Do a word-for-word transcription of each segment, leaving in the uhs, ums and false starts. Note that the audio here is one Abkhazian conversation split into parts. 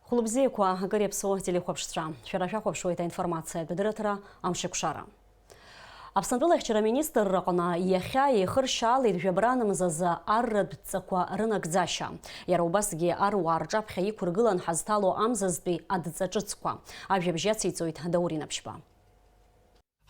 Хәылбзиақәа, акыр иаԥсоу ателехәаԥшцәа, шәара шәахәаԥшуеит аинформациатә адырраҭара Амшеикәшара. Аԥсны атәылахьчара аминистрраҟны иахьа еихыршьаалеит жәабранамзазы арратә дҵақәа рынагӡашьа. Иара убасгьы аруаа рҿаԥхьа иқәыргылан ҳазҭало амзазтәи адҵа ҿыцқәа. Ажәабжь иациҵоит Даур Инаԥшьба.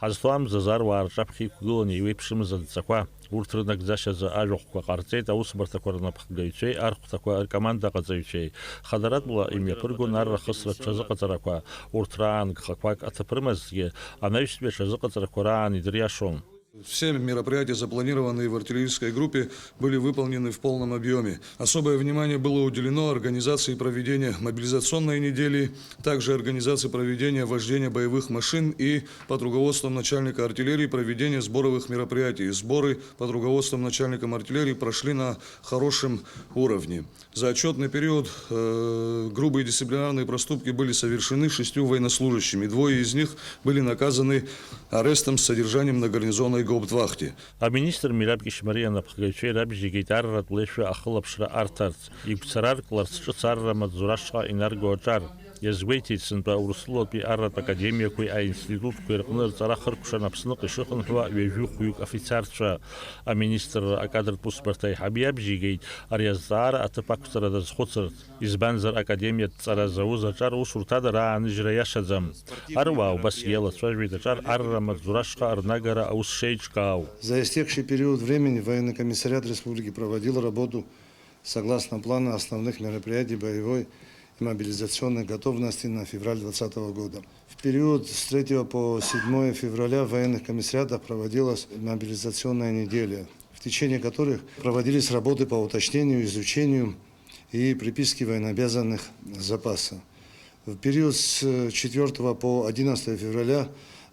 Ҳазҭо амзазы аруаа рҿаԥхьа иқәгылан еиуеиԥшымыз адҵақәа. Урҭ рынагӡашьазы ажәахәқәа ҟарҵеит аусбарҭақәа рнапхгаҩцәеи архәҭақәа ркомандаҟаҵаҩцәеи. Хадаратәла имҩаԥыргон арра ахысра рҽазыҟаҵарақәа. Урҭ раан гхақәак аҭыԥ рымазҭгьы, анаҩстәи аҽазыҟаҵарақәа раан идыриашон. Все мероприятия, запланированные в артиллерийской группе, были выполнены в полном объеме. Особое внимание было уделено организации проведения мобилизационной недели, также организации проведения вождения боевых машин и под руководством начальника артиллерии проведения сборовых мероприятий. Сборы под руководством начальника артиллерии прошли на хорошем уровне. За отчетный период, э, грубые дисциплинарные проступки были совершены шестью военнослужащими. Двое из них были наказаны арестом с содержанием на гарнизонной гауптвахте. Аминистр Мираб Кьышьмариа анапхгаҩцәа ирабжьигеит арратә леишәа ахылаԥшра арҭарц, игәцараркларц ҿыц арра амаҵзура ашҟа инарго аҿар. Иазгәеиҭеит, сынтәа Урыстәылатәи арратә академиақәеи аинститутқәеи рҟны рҵара хыркәшан Аԥсныҟа ишыхынҳәуа ҩажәи хәҩык афицарцәа. Аминистрра акадртә усбарҭа аиҳабы иабжьигеит ари азҵаара аҭыԥ ақәҵара дазхәыцырц. Избанзар, академиатә ҵара зауз аҿар усурҭада рааныжьра иашаӡам. Аруаа убасгьы иалацәажәеит аҿар арра амаҵзура ашҟа рнагара аус шеиҿкаау. За истекший период времени военный комиссариат республики проводил работу согласно плана основных мероприятий боевой и мобилизационной готовности на февраль двадцатого года. В период с третьего по седьмое февраля в военных комиссариатах проводилась мобилизационная неделя, в течение которых проводились работы по уточнению, изучению и приписке военнообязанных запаса. В период с четвёртого по одиннадцатое февраля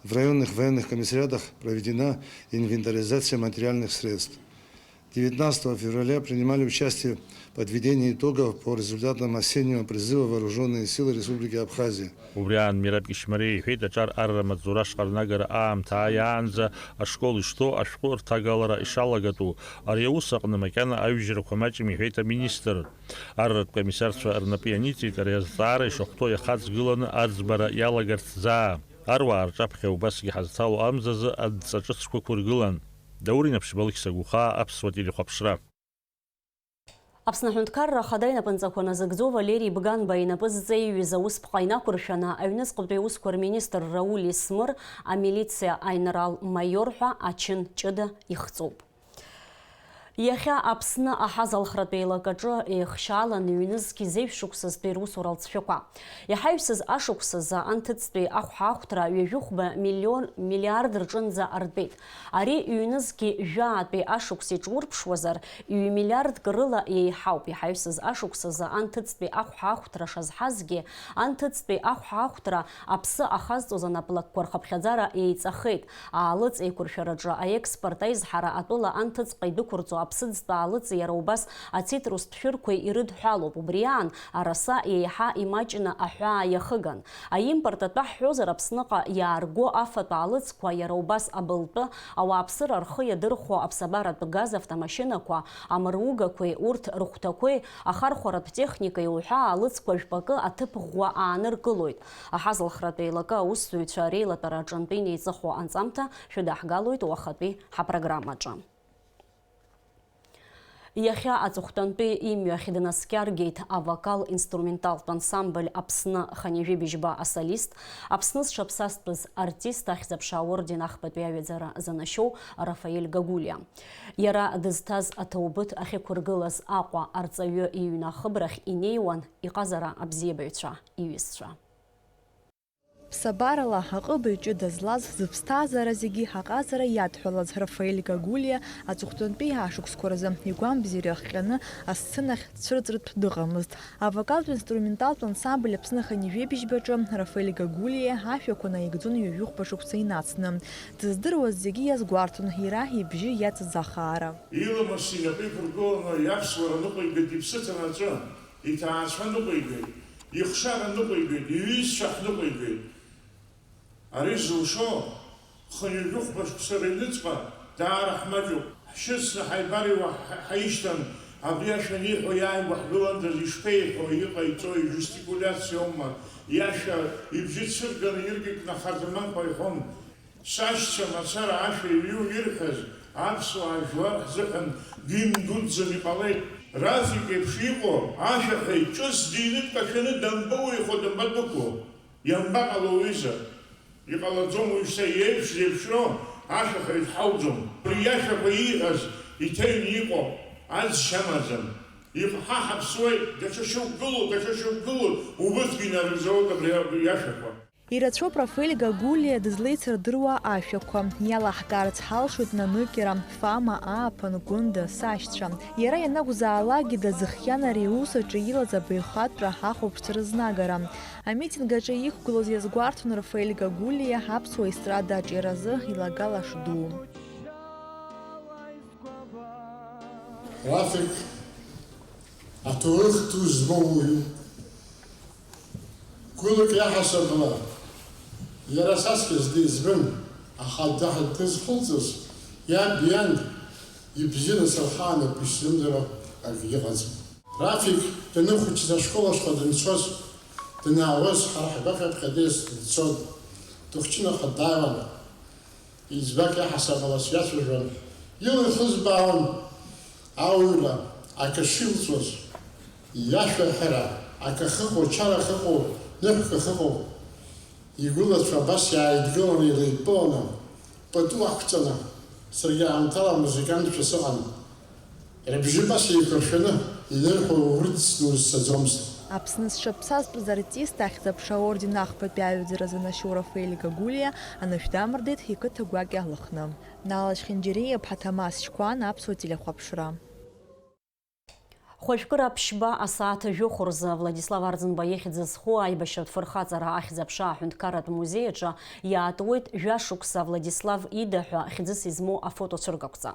в районных военных комиссариатах проведена инвентаризация материальных средств. Девятнадцатого февраля принимали участие в подведении итогов по результатам осеннего призыва Вооружённые силы Республики Абхазия. Убри аан Мираб Кьышьмариа иҳәеит, аҿар арра амаҵзура ашҟа рнагара аамҭа ааиаанӡа ашкол ишҭоу ашәҟәы рҭагалара ишалагатәу. Ари аус аҟны макьана аҩжьрақәа маҷым, иҳәеит аминистр. Арратә комиссарцәа рнапы ианиҵеит ари азҵаара ишахәҭоу иахаҵгыланы аӡбара иалагарц заа. Аруаа рҿаԥхьа убасгьы ҳазҭало амзазы адҵа ҿыцқәа ықәыргылан. Даур Инаԥшьба, Алықьса Гәыхаа, Аԥсуа телехәаԥшра. Аԥсны Аҳәынҭқарра Ахада инапынҵақәа назыгӡо Валери Бганба инапы зҵеиҩыз аусԥҟа инақәыршәаны, аҩныҵҟатәи аусқәа рминистр Рауль Есмыр амилициа аинрал-маиор ҳәа ачын ҷыда ихҵоуп. Иахьа Аԥсны аҳазалхратә еилакаҿы еихшьаалан ҩнызқь зеижә шықәсазтәи русура алҵшәақәа. Иҳаҩсыз ашықәсазы анҭыҵтәи ахәҳахәҭра ҩажәихәба миллион миллиард рҿынӡа артәеит. Ари ҩнызқь жәаатәи ашықәс иҿурԥшуазар, ҩ-миллиардк рыла еиҳауп. Иҳаҩсыз ашықәсазы анҭыҵтәи ахәҳахәҭра шазҳазгьы, анҭыҵтәи ахәҳахәҭра аԥсы ахазҵоз анаплакқәа рхыԥхьаӡара еиҵахеит. Аалыҵ еиқәыршәараҿы аекспорт аизҳара атәыла анҭыҵҟа идәықәырҵо аԥсыӡтә аалыҵ иара убас ацитрустә шәырқәеи ирыдҳәалоуп. Убри аан, араса еиҳа имаҷны аҳәаа иахыган. Аимпорт атәы ҳҳәозар, Аԥсныҟа иаарго афатә аалыҵқәа, иара убас абылтәы, ауааԥсыра рхы иадырхәо аԥсабаратә газ автомашьынақәа, амыругақәеи урҭ рыхәҭақәеи, ахархәаратә техникеи уҳәа аалыҵқәа жәпакы аҭыԥ ӷәӷәа ааныркылоит. Аҳазалхратә еилакы аусзуҩцәа реилатәара аҿынтә инеиҵыху анҵамҭа шәыдаҳгалоит уахатәи ҳапрограммаҿы. Иахьа аҵыхәтәантәи имҩахь днаскьаргеит авокал-инструменталтә ансамбль Аԥсны хынҩажәи быжьба асолист, Аԥсны зҽаԥсазтәыз артист, Ахьӡ-аԥша аорден ахԥатәи аҩаӡара занашьоу Рафаель Гагулиа. Иара дызҭаз аҭоубыҭ ахьықәыргылаз Аҟәа арҵаҩы иҩны ахыбрахь инеиуан иҟазара абзиабаҩцәа иҩызцәа. Ԥсабарала аҟыбаҩ ҷыда злаз, зыԥсҭазаара зегьы аҟазара иадҳәалаз Рафаель Гагулиа аҵыхәтәантәи ашықәсқәа рзы игәамбзиара иахҟьаны асценахь дцәырҵыртә дыҟамызт. Авокалтә-инструменталтә ансамбль Аԥсны хынҩажәи быжьбаҿы Рафаель Гагулиа ашәақәа наигӡон ҩажәихәба шықәса инацны. Дыздыруаз зегьы иазгәарҭон иара ибжьы иаҵаз ахаара. Иламыс инапы иқәыргыланы иаԥсуара ныҟәигеит иԥсы ҭанаҵы. Иҭаацәа ныҟәигеит, ихшара ныҟәигеит, иҩызцәа ҳныҟәигеит. Ари зылшо, хынҩажәи хәба шықәса рыҩныҵҟа даара ҳмаҷуп. Ҳшьыцны ҳаибарыҩуа ҳа-, ҳаишьҭан, Абри ашәа аниҳәо иааигәа ҳгыландаз ишԥеиҳәо, иҟаиҵои, жестикулиациоума, иашәа ибжьы цәырганы иркьыкьны ахаӡаманқәа иҳәон. Сашьцәа мацара ашәа иҩу ирҳәаз аԥсуаа жәлар ҳзыҳәан гимн дуӡӡан иҟалеит. Рафик еиԥш иҟоу ашәаҳәаҩ ҿыц дины дкашәаны дамбоуихо, дамбадәықәло. Ианбаҟало, уҩыза? Иҟалаӡом уажәшьҭа иеиԥш зеиԥшроу ашәаҳәаҩ дҳауӡом. Уи иашәақәа ииҳәаз иҭаҩны иҟоуп, аӡшьа амаӡам. Иҟҳа ҳаԥсуеит, даҽа шьоук гылоуп, даҽа шьоук гылоуп, убырҭгьы инарыгӡауеит абри иашәақәа. Ирацәоуп Рафаель Гагулиа дызлеицырдыруа ашәақәа. Иалаҳкаарц ҳалшоит наныкьара, Фама, Ааԥын, Гәында, сашьцәа. Иара ианакәзаалакгьы дазыхиан ари аус аҿы илаз абаҩхатәра ҳахәаԥшцәа рызнагара. Амитинг аҿы иқәгылоз иазгәарҭон Рафаель Гагулиа аԥсуа естрада аҿиаразы илагала шду. Рафик аҭоурых ду змоу уаҩуп. Гәылак иаҳасабала иара саскьа зда избан, аха даҳа дызхылҵыз иаб иан ибзианы сырхаанатә исзымдыруа акгьы ыҟаӡам. Рафик даныхәыҷыз ашкол ашҟа данцоз, данаауаз ҳара ҳгәаҟ аԥхьа днеиз дцон, дыхәҷны аха дааиуан. Иӡбак иаҳасаб ала сиацәажәон, ила ихызбаауан ауаҩра акы шилҵуаз, иашәа аҳәара, акы ахьыҟоу, ачара ахьыҟоу, ныҳәак ахьыҟоу. Игәылацәа абас иааидгыланы илеидтәаланы, пату ақәҵаны, саргьы аамҭала амузыкантшәа сыҟан. Рыбжьы абас еиқәыршәаны инырҳәо урыцны узцаӡомызт. Аԥсны зҽаԥсазтәыз артист ахьӡ-аԥша аорден ахԥатәи аҩаӡара занашьоу Рафаель Гагулиа анышә дамырдеит иқыҭа гәакьа Лыхны. Нала Чхинџьариа-иԥҳа Ҭамаз Чкәан, аԥсуа телехәаԥшра. Хәажәкыра ԥшьба асааҭ жәохә рзы Владислав Арӡынба ихьӡ зху аибашьратә фырхаҵара ахьӡ-аԥша аҳәынҭқарратә музеи аҿы иаатуеит жәашықәса Владислав ида ҳәа хьӡыс измоу афотоцәыргақәҵа.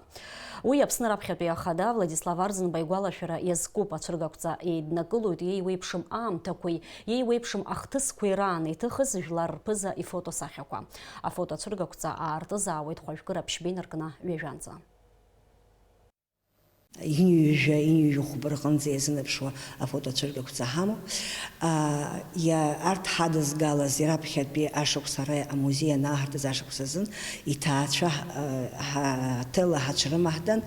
Уи Аԥсны раԥхьатәи ахада Владислав Арӡынба игәалашәара иазкуп. Ацәыргақәҵа еиднакылоит иеиуеиԥшым аамҭақәеи иеиуеиԥшым ахҭысқәеи раан иҭыхыз жәлар рԥыза ифотосахьақәа. Афотоцәыргақәҵа аартызаауеит хәажәкыра ԥшьба инаркны ҩажәанӡа. Ҩынҩажәа, ҩынҩажәа хәба рҟынӡа иазынаԥшуа афотоцәыргақәҵа ҳамоуп. А, иа-, арҭ ҳадызгалаз раԥхьатәи ашықәс ара амузеи анаҳартыз ашықәс азын иҭаацәа, а, ҳа-, ҳаҭела ҳаҽрымаҳдан,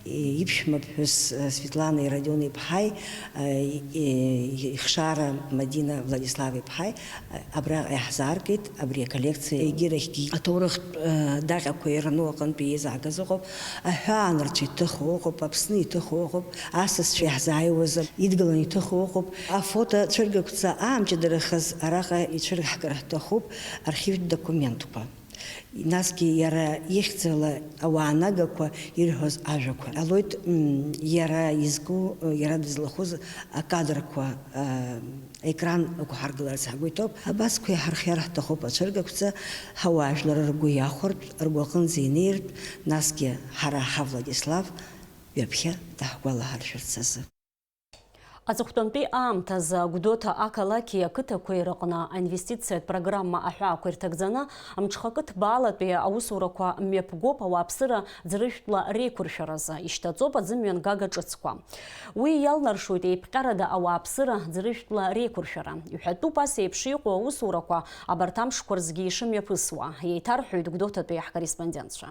и-, иԥшәмаԥҳәыс, а, Светлана Иродион-иԥҳаи, а, и-, и-, ихшара Мадина Владислав-иԥҳаи, Абраҟа иаҳзааргеит абри аколлекциа, егьирахьгьы аҭоурыхтә, э, даҟьақәа ирну аҟынтәи еизаагаз ыҟоуп, аҳәаанырцә иҭыху ыҟоуп, Аԥсны иҭыху ыҟоуп, асасцәа иаҳзааиуаз идгыланы иҭыху ыҟоуп. Афото цәыргақәҵа аамҷыдарахаз араҟа ицәыргахар ҳҭахуп архивтә документқәа. Насгьы иара ихьӡала ауаа нагақәа ирҳәоз ажәақәа ҟалоит, м, иара изку, иара дызлахәыз акадрқәа, а, Екран ықәҳаргыларц ҳгәы иҭоуп. Абасқәа иаҳархиар ҳҭахуп ацәыргақәҵа, ҳауаажәлар ргәы иахәартә, ргәаҟынӡа инеиртә, насгьы ҳара ҳа Владислав ҩаԥхьа даҳгәалаҳаршәарц азы. Аҵыхәтәантәи аамҭазы Гәдоуҭа ақалақьи ақыҭақәеи рыҟны аинвестициатә программа аҳәаақәа ирҭагӡаны, мҽхакы ҭбаалатәи аусурақәа мҩаԥгоуп ауааԥсыра ӡыржәтәла реиқәыршәаразы, ишьҭаҵоуп аӡымҩангага ҿыцқәа. Уи иалнаршоит еиԥҟьарада ауааԥсыра ӡыржәтәла реиқәыршәара. Иҳәатәуп ас еиԥш иҟоу аусурақәа абарҭ амшқәа рзгьы ишымҩаԥысуа, еиҭарҳәоит Гәдоуҭатәи ҳкорреспондентцәа.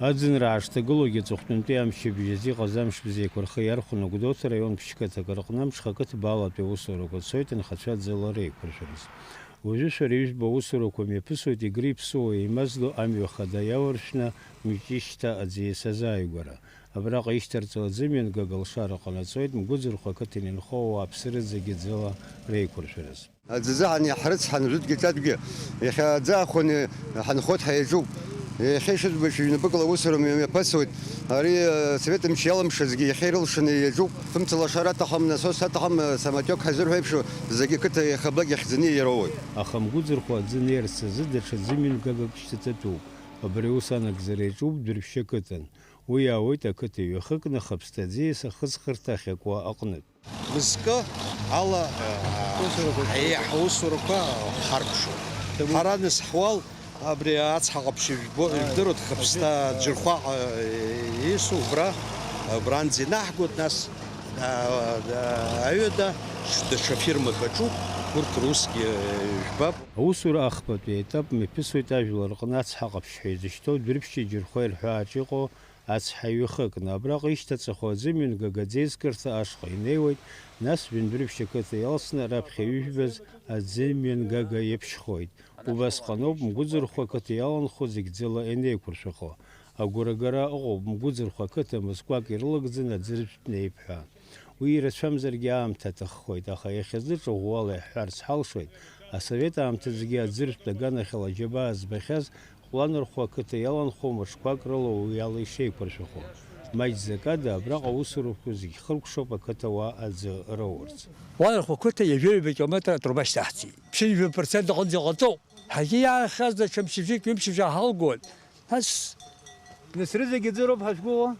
Аӡынра аашҭагылоугьы аҵыхәтәантәи амчыбжь азы иҟаз амшқәа зеиқәырхы иархәаны Гәдоуҭа раион ԥшь-қыҭак рҟны амҽхакы ҭбаалатәи аусурақәа цоит анхацәа аӡыла реиқәыршәараз. Уажәы шәара ижәбо аусурақәа мҩаԥысуеит Егры иԥсуа еимаздо амҩа хада иаларшәны Мҷышьҭа аӡиас азааигәара. Абраҟа ишьҭарҵо аӡымҩангага алшара ҟанаҵоит Мгәыӡырхәа ақыҭан инхо ауааԥсы рыӡагьы ӡыла реиқәыршәараз. Аӡы азыҳәан иаҳрыцҳан, жәытәгьы ҿатәгьы, иахьа аӡы аахәаны ҳанхоит, ҳаиаҿуп. Иахьа ишыӡбаҩ ҩнапыкла аусура мҩаԥасуеит. Ари, э, асовет мчы иалымшазгьы иахьа ирылшаны иаҿуп. Фымца лашара аҭахым, насос аҭахым, э, самотиок ҳазырҳәо еиԥш, зегьы қыҭа иахаблагь иахьӡаны ироуеит. Аха Мгәыӡырхәа аӡы неирц азы даҽа ӡымҩангагак шьҭаҵатәуп. Абри аус анагӡара иаҿуп Дәрышәшьа қыҭан. Уи иаауеит ақыҭа ҩахыкны Хаԥсҭа аӡиас ахыҵхырҭа ахьакуа аҟнытә. Мызкы ала, э, еиҳа аусурақәа ҳарԥшуп. Ҳара нас ҳуал абри ацҳа ҟаԥшь ижәбо, ижәдыруеит, Хаԥсҭа Џьырхәаҟа, э, ису убра. Абранӡа инаҳгоит, нас, а, а, аҩада даҽа фирмак аҿуп, урҭ русгьы, э, жәбап. Аусура ахԥатәи аетап мҩаԥысуеит ажәлар рҟны ацҳа ҟаԥшь ҳәа изышьҭоу Дәрыԥшьи Џьырхәеи рҳәааҿ иҟоу ацҳа ҩы-хыкны. Абраҟа ишьҭаҵахо аӡымҩан Гага аӡеизгарҭа ашҟа инеиуеит, нас Жәындәрыԥшь ақыҭа иалсны раԥхьа ижәбаз аӡымҩан Гага иаԥшьхоит. Убасҟаноуп Мгәыӡырхәа ақыҭа иаланхо зегь ӡыла ианеиқәыршәахо. Агәырагара ыҟоуп, Мгәыӡырхәа ақыҭа мызқәак ирылагӡаны аӡыршәтә неип ҳәа. Уи ирацәамзаргьы аамҭа аҭаххоит, аха иахьазы ҿыӷәӷәала иаҳҳәарц ҳалшоит, асовет аамҭазгьы аӡыршәтә аганахьала аџьабаа збахьаз Ҟәланырхәа ақыҭа иаланхо мышқәак рыла уи ала ишеиқәыршәахо. Маҷӡак ада абраҟа аусурақәа зегь хыркәшоуп ақыҭауаа аӡы роурц. Ҟәланырхәа ақыҭа ҩажәа-ҩба километр атруба шьҭаҳҵеит. Ԥшьынҩажәа процент аҟынӡа иҟаҵоуп. Ҳаргьы иаанхаз даҽа мчыбжьык, ҩымчыбжьа ҳалгон. Нас, нас рызегьы аӡыроуп ҳашгәыӷуа?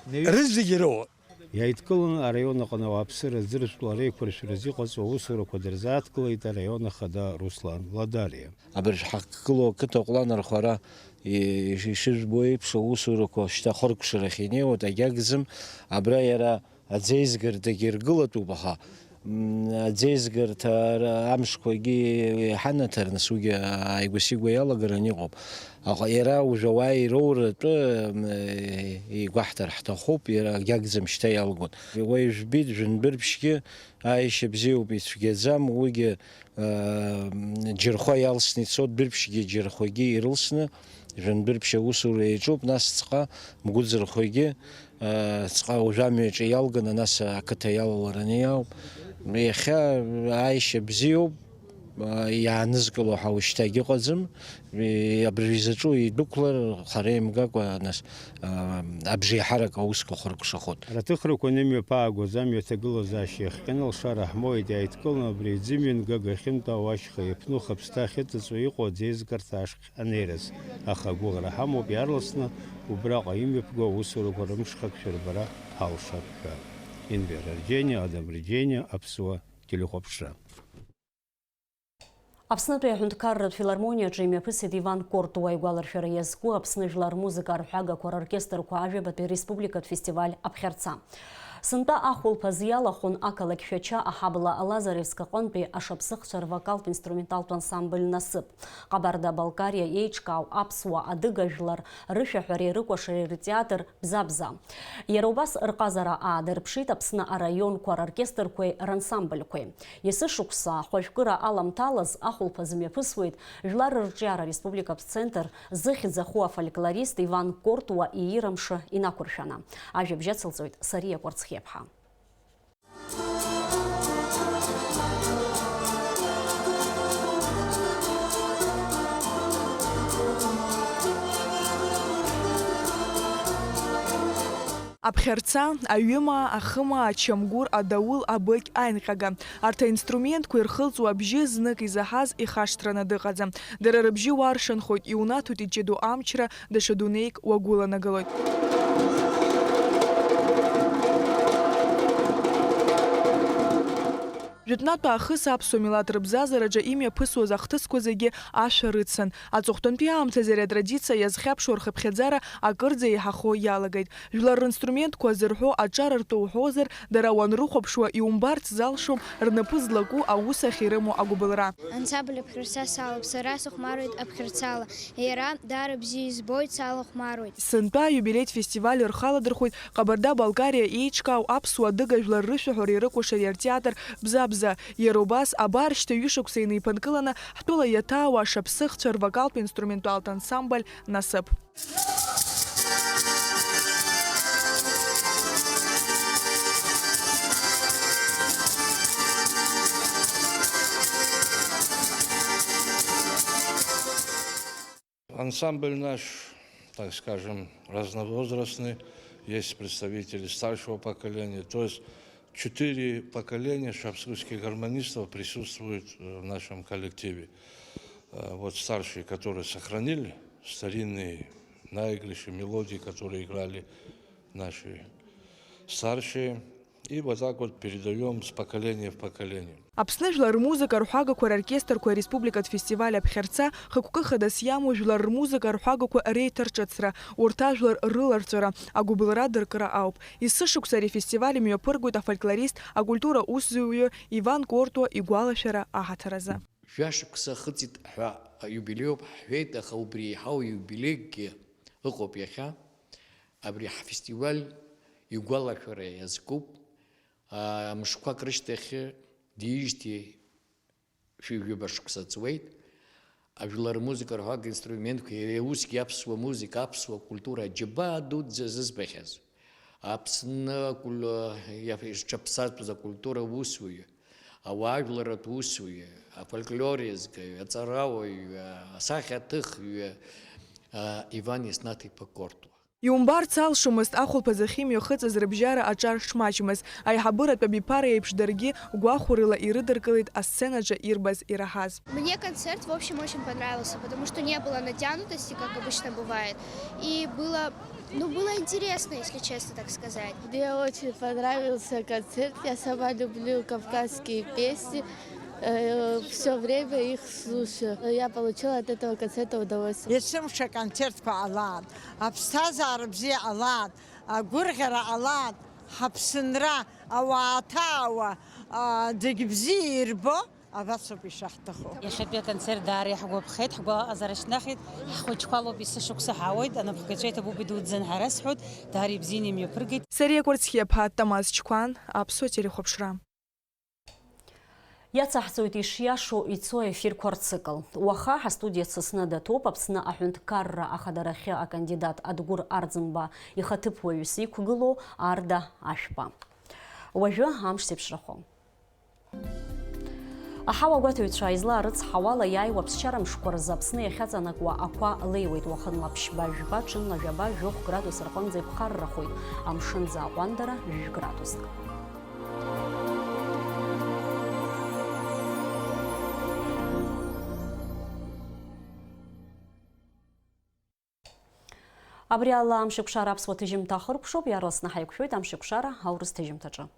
Рызегьы роуп. Иааидкыланы араион аҟны ауааԥсыра аӡыршәтәла реиқәыршәаразы иҟаҵоу аусурақәа дырзааҭгылеит араион ахада Руслан Ладариа. Абыржә ҳахьгылоу ақыҭа Ҟәланырхәа ара ишыжәбо еиԥш аусурақәа шьҭа хыркәшарахь инеиуеит, агьагӡам, абра иара аӡеизгарҭагьы иргылатәуп, аха, м, аӡеизгарҭа ара амшқәагьы иҳанаҭарныс уигьы ааигәа-сигәа иалагараны иҟоуп. Аха иара уажә ауаа ироуратәы, м, игәаҳҭар ҳҭахуп, иара агьагӡам шьҭа иалгон. Уи жәбеит, Жәындәрыԥшьгьы ааишьа бзиоуп, ицәгьаӡам, уигьы, м, Џьырхәа иалсны ицоит, Дәрыԥшьгьы Џьырхәагьы ирылсны, Жәындәрыԥшь аусура иаҿуп, нас ҵҟа Мгәыӡырхәагьы Ҵҟа уажәы амҩаҿы иалганы, нас ақыҭа иалалараны иаауп. Иахьа ааишьа бзиоуп, иаанызкыло ҳәа уажәшьҭа егьыҟаӡам. Абыржә изаҿу идәықәлар, хара имгакәа, нас, абжеиҳарак аусқәа хыркәшахоит. Аҭыхрақәа анымҩаԥаагоз амҩа аҭагылазаашьа иахҟьаны алшара ҳмоуит, иааидкыланы абри аӡымҩан Гага ахьынтәаауа ашьха иаԥну хаԥсҭа ахьыҵыҵуа иҟоу аӡеизгарҭа ашҟа анеираз, аха агәыӷра ҳамоуп иаарласны убраҟа имҩаԥгоу аусурақәа рымшхак шәырбара ҳалшап ҳәа. Енвер Арџьениа, Адам Рџьениа, Аԥсуа телехәаԥшра. Аԥснытәи аҳәынҭқарратә филармониаҿы имҩаԥысит Иван Кортуа игәаларшәара иазку Аԥсны жәлар рмузыка арҳәагақәа роркестрқәа ажәабатәи республикатә фестиваль Аԥхьарца. Сынтәа ахәылԥаз иалахәын ақалақь Шәача аҳабла Лазаревск аҟынтәи ашаԥсыхцәа рвокалтә инструменталтә ансамбль Насыԥ. Ҟабарда-Балкариа еиҿкаау аԥсуа-адыга жәлар рышәаҳәареи рыкәашареи ртеатр Бза-бза. Иара убас рҟазара аадырԥшит Аԥсны араионқәа роркестрқәеи рансамбльқәеи. Есышықәса ахәажәкыра аламҭалаз ахәылԥаз мҩаԥысуеит Жәлар рырҿиара республикатә центр зыхьӡ аху афольклорист Иван Кортуа иира мшы инақәыршәаны. Ажәабжь ацылҵоит Сариа Кәарцхиаԥҳа. Аԥхьарца, аҩымаа, ахымаа, ачамгәыр, адаул, абыкь, аинҟьага. Арҭ аинструментқәа ирхылҵуа абжьы знык изаҳаз ихашҭраны дыҟаӡам. Дара рыбжьы уаршанхоит, иунаҭоит иҷыдоу амчра, даҽа дунеик уагәыланагалоит. Жәытәнатә аахыс аԥсуа милаҭ рыбзазараҿы имҩаԥысуаз ахҭысқәа зегьы ашәа рыцын. Аҵыхәтәантәи аамҭазы ари атрадициа иазхьаԥшуа рхыԥхьаӡара акырӡа еиҳахо иалагеит. Жәлар ринструментқәа зырҳәо аҿар ртәы уҳәозар, дара уанрыхәаԥшуа иумбарц залшом рнапы злаку аус ахь ирымоу агәыбылра. Ансамбль Аԥхьарца салоуп, сара сыхәмаруеит аԥхьарцала. Иара даара бзиа избоит, салахәмаруеит. Сынтәа аиубилеитә фестиваль рхаладырхәит Ҟабарда-Балкариа еиҿкаау аԥсуа-адыга жәлар рышәаҳәареи рыкәашареи артеатр Бза-бза. Иара убас, абар, шьҭа ҩышықәса инеиԥынкыланы ҳтәыла иаҭаауа ашаԥсыхцәа рвокалтә инструменталтә ансамбль Насыԥ. Ансамбль наш, так скажем, разновозрастный. Есть представители старшего поколения. То есть четыре поколения шапсыгских гармонистов присутствуют, э, в нашем коллективе. Э, вот старшие, которые сохранили старинные наигрыши, мелодии, которые играли наши старшие. И вот так вот передаём с поколения в поколение. Аԥсны жәлар рмузыка арҳәагақәа роркестрқәа республикатә фестиваль аԥхьарца хықәкы хадас иамоу жәлар рмузыка арҳәагақәа реиҭарҿыцра, урҭ ажәлар рыларҵәара, агәыбылра дыркра ауп. Есышықәса ари афестиваль имҩаԥыргоит афольклорист, акультура усзуҩы Иван Кортуа игәалашәара аҳаҭыр азы. Жәашықәса ахыҵит ҳәа аиубилеиуп ҳҳәеит, аха убри еиҳау иубилеигьы ыҟоуп иахьа. Абри ҳфестиваль игәалашәара иазкуп. Мышқәак рышьҭахь диижьҭеи шәи жәаба шықәса ҵуеит. Ажәлар рмузыка рҳәага инструментқәа, иара усгьы аԥсуа музыка, аԥсуа культура аџьабаа дуӡӡа зызбахьаз. Аԥсны акуль-, иаф-, зҽаԥсазтәыз акультура усуҩы, ауаажәларратә усуҩы, афольклор иазгаҩы, аҵарауаҩы, асахьаҭыхҩы, а, Иван Еснаҭ-иԥа Кортуа. Иумбарц алшомызт ахәылԥаз ахьымҩахыҵыз рыбжьара аҿар шмаҷмыз. Аиҳабыратә абиԥара еиԥш даргьы гәахәарыла ирыдыркылеит асценаҿы ирбаз ираҳаз. Мне концерт, в общем, очень понравился, потому что не было натянутости, как обычно бывает, и было, ну, было интересно, если честно так сказать. Мне очень понравился концерт. Я сама люблю кавказские песни. Все время их слушаю. Я получила от этого концерта удовольствие. Есымша аконцертқәа ҟалан, аԥсҭазаара бзиа ҟалан, агәырӷьара ҟалан, ҳаԥсынра, ауаа ҭаауа, зегь бзиа ирбо, абасоуп ишаҳҭаху. Иахьатәи аконцерт даара иаҳгәаԥхеит, ҳгәы аҟазара шьҭнахит, ҳхәыҷқәа лоуп, есышықәса ҳаауеит, анапхгаҩцәа иҭабуп идуӡӡан ҳәа расҳәоит, даара ибзианы имҩаԥыргеит. Сариа Кәарцхиаԥҳа, Тамаз Чқәан, Аԥсуа телехәаԥшра. Иацаҳҵоит ишиашоу ицо аефирқәа рцикл. Уаха ҳастудиа дсасны даҭоуп Аԥсны аҳәынҭқарра ахадарахьы акандидат Адгәыр Арӡынба ихаҭыԥуаҩыс иқәгылоу Арда Ашәба. Уажәы амш зеиԥшрахо. Аҳауагәаҭаҩцәа излаарыцҳауала, иааиуа аԥсшьара мшқәа рзы Аԥсны иахьаҵанакуа ақәа леиуеит, уахынла ԥшьба жәба, ҽынла жәаба, жәохә градус рҟынӡа иԥхаррахоит, амшын аӡы аҟәандара жәгә градуск. Абри ала амшеикәшара аԥсуа ҭыжьымҭа ахыркәшоуп, иаарласны ҳаиқәшәоит амшеикәшара аурыс ҭыжьымҭаҿы.